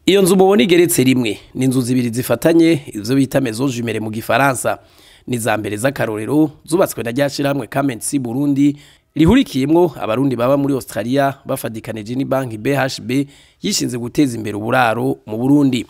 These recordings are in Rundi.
Iyo nzu mubona igeretse rimwe ni inzu zibiri zifatanye, izo bita maison jumelle mu gifaransa. Ni za mbere z'akarorero zubatswe na ryashirahamwe Kamensi Burundi rihurikiyemwo abarundi baba muri Australia bafadikanije ni banki BHB yishinze guteza imbere uburaro mu Burundi.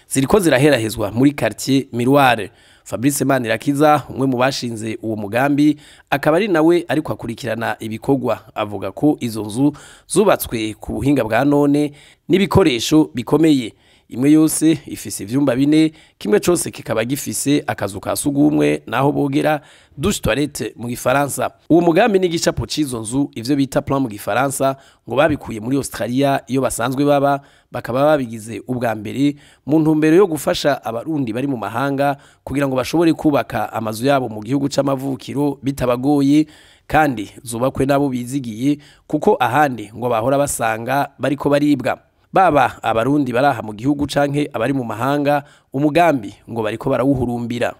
Ziriko ziraherahezwa muri quartier Miroir. Fabrice Manirakiza, umwe mu bashinze uwo mugambi, akaba ari nawe ariko akurikirana ibikorwa, avuga ko izo nzu zubatswe ku buhinga bwa none n'ibikoresho bikomeye. Imwe yose ifise ivyumba bine, kimwe cose kikaba gifise akazu ka sugumwe naho bogera, douche toilette mu gifaransa. Uwo mugambi n'igicapo c'izo nzu, ivyo bita plan mu gifaransa, ngo babikuye muri Australia iyo basanzwe baba, bakaba babigize ubwa mbere mu ntumbero yo gufasha abarundi bari mu mahanga kugira ngo bashobore kubaka amazu yabo mu gihugu c'amavukiro bitabagoye, kandi zubakwe nabo bizigiye, kuko ahandi ngo bahora basanga bariko baribwa. Baba abarundi baraha mu gihugu canke abari mu mahanga, umugambi ngo bariko barawuhurumbira.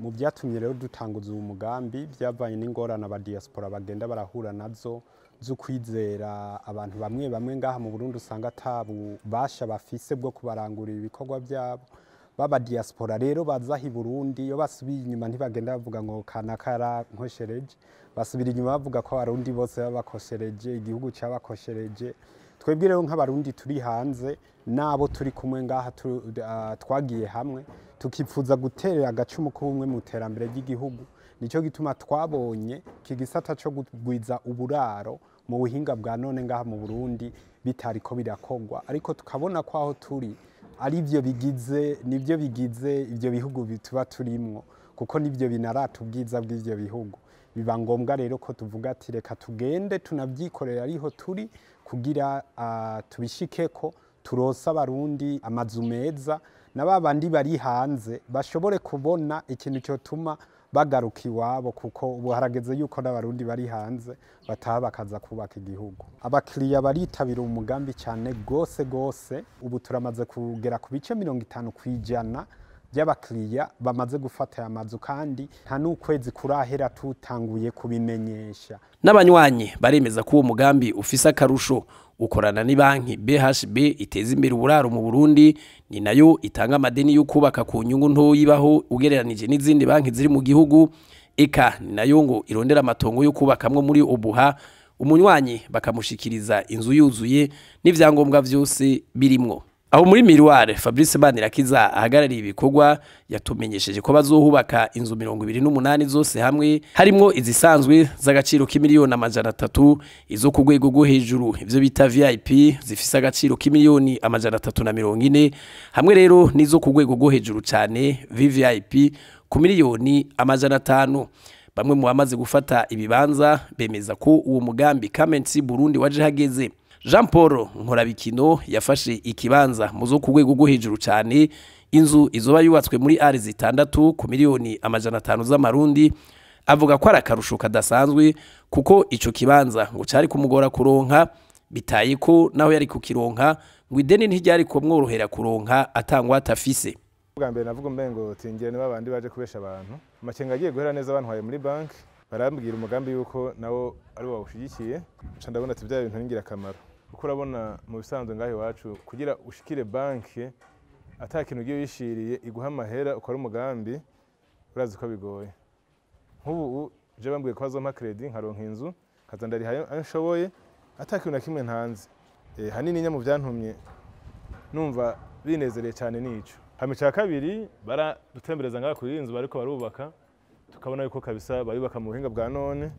Mu byatumye rero dutanguza uwo mugambi byavanye n'ingorane aba diaspora bagenda barahura nazo zo kwizera abantu bamwe bamwe ngaha mu Burundi, usanga atabubasha bafise bwo kubarangurira ibikorwa byabo. Baba diaspora rero bazaho i Burundi, iyo basubiye inyuma ntibagenda bavuga ngo kanaka yarankoshereje, basubira inyuma bavuga ko abarundi bose babakoshereje, igihugu cyabakoshereje. Twebwe rero nk'abarundi turi hanze n'abo turi kumwe ngaha twagiye hamwe tukipfuza guterera agacumu k'ubumwe mu iterambere ry'igihugu. Nicyo gituma twabonye iki gisata cyo kugwiza uburaro mu buhinga bwa none ngaha mu Burundi bitariko birakogwa, ariko tukabona ko aho turi ari byo bigize, nibyo bigize ibyo bihugu tuba turimwo, kuko nibyo binarata ubwiza bw'ivyo bihugu. Biba ngombwa rero ko tuvuga ati reka tugende tunavyikorera ariho turi kugira tubishikeko, turonse abarundi amazu meza, na babandi bari hanze bashobore kubona ikintu cyotuma bagaruka iwabo, kuko ubu harageze yuko n'abarundi bari hanze bataha bakaza kubaka igihugu. Abakiriya baritabira umugambi cyane gose gose. Ubu turamaze kugera ku bice 50% by'abakiriya bamaze gufata aya mazu, kandi nta n'ukwezi kurahera tutanguye kubimenyesha. N'abanywanyi baremeza ko uwo mugambi ufise akarusho. Ukorana ni banki BHB iteza imbere uburaro mu Burundi, ni nayo itanga amadeni yo kubaka ku nyungu nto yibaho ugereranije n'izindi banki ziri mu gihugu. Eka ni nayo ngo irondera amatongo yo kubakamwo muri Obuha, umunywanyi bakamushikiriza inzu yuzuye n'ivyangombwa vyose birimwo. Aho muri Miroir, Fabrice Manirakiza ahagarariye ibikorwa yatumenyesheje ko bazohubaka inzu 28 zose hamwe, harimwo izisanzwe z'agaciro k'imiliyoni 300, izo ku rwego rwo hejuru ivyo bita VIP zifise agaciro k'imiliyoni 340, hamwe rero n'izo ku rwego rwo hejuru cane VVIP ku miliyoni 500. Bamwe mu bamaze gufata ibibanza bemeza ko uwo mugambi Kamensi Burundi waje hageze. Jean Paul Nkorabikino yafashe ikibanza muzo ku rwego rwo hejuru cyane, inzu izoba yubatswe muri ari zitandatu ku miliyoni 500 z'amarundi, avuga ko ari akarusho kadasanzwe kuko ico kibanza ngo cari kumugora kuronka, bitaye ko naho yari kukironka ngo ideni ntiryari kumworohera kuronka atangwa atafise. Bwa mbere navuga mbengo tingira niba abandi baje kubesha abantu, amakenga agiye guhera neza bantwaye muri banki barambwira umugambi yuko nawo ari wawushigikiye, nca ndabona ati bya bintu ningira akamaro. Kuko urabona mu bisanzwe ngaho iwacu kugira ushikire banki ata kintu ugiye wishiriye iguha amahera ukora umugambi, urazi ko bigoye. Nk'ubu je bambwiye ko bazompa credit nkaronka inzu nkaza ndariha ayo nshoboye ata kintu na kimwe ntanze. Hanini nya mu byantumye numva binezereye cyane nico. Hama ica kabiri baradutembereza ngaha kuri inzu bariko barubaka, tukabona yuko kabisa bayubaka mu buhinga bwa none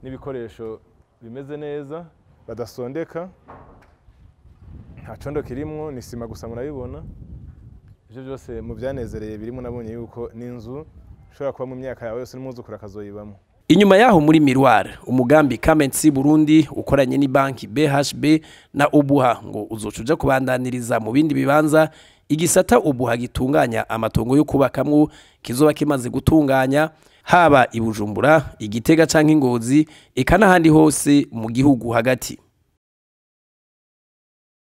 n'ibikoresho bimeze neza, badasondeka, nta condo kirimwo, ni sima gusa murabibona. Ivyo byose mu byanezereye birimo nabonye yuko n'inzu ushobora kuba mu myaka yawe yose n'umwuzukuru akazoyibamo. Inyuma yaho muri Miroir, umugambi Kamensi Burundi ukoranye ni banki BHB na Obuha ngo uzoca uja kubandaniriza mu bindi bibanza. Igisata Obuha gitunganya amatongo yo kubakamwo kizoba kimaze gutunganya haba i Bujumbura, i Gitega canke i Ngozi, eka n'ahandi hose mu gihugu hagati.